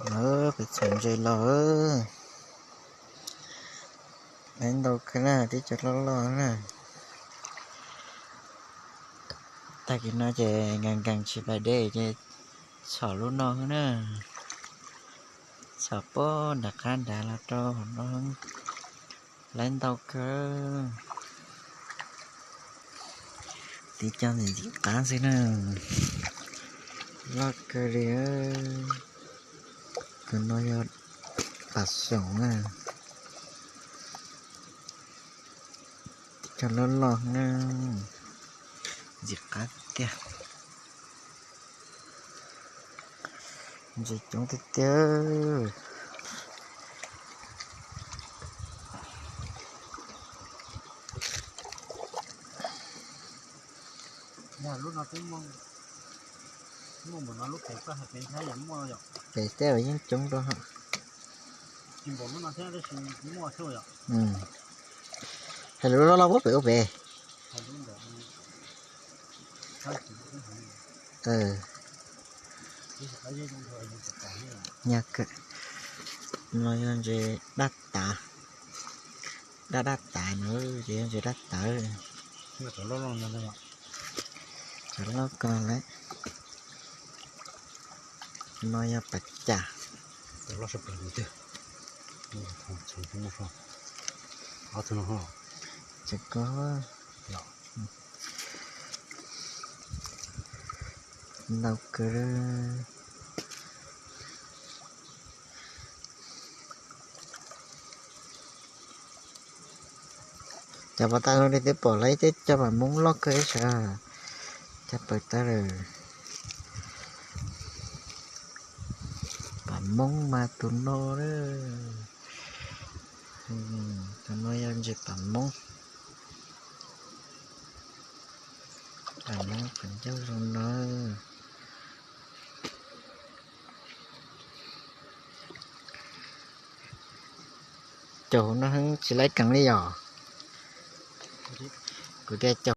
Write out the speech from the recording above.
Peb txhom ntses los, laiv ntau kawg na, tib co loj loj na. Tag kis no ces nkees nkees tsis pais dej ces txhom lub no xwb na. Txhom puag nram qab nrad los rau hauv no, laiv ntau kawg. Tib co ntxim ntxim qab xwb na, loj kawg li. Tus no yog pas xoom na, tib co loj loj na, ntxim qab tiag. Ntses coob tiag tiag. Pem teb yeej coob rau. Hais lus loj loj puab pem ua pem. Nyaj kawg. No yog ntses dab tav, dab dab tav no ces yog ntses dab tav. Cov loj ko lawm. No yog pas cas. Tseem ko ntau kawg. Cov pas tas no li twb pom lawv tej cov pas moob loj kawg ib sab, cov pas tas lawm. Pas moob mas tus no, tus no yog ntses pas moob. Pas moob qhov ncauj zoo no. Caum no tsis laib keev li yom? Kuv tias caum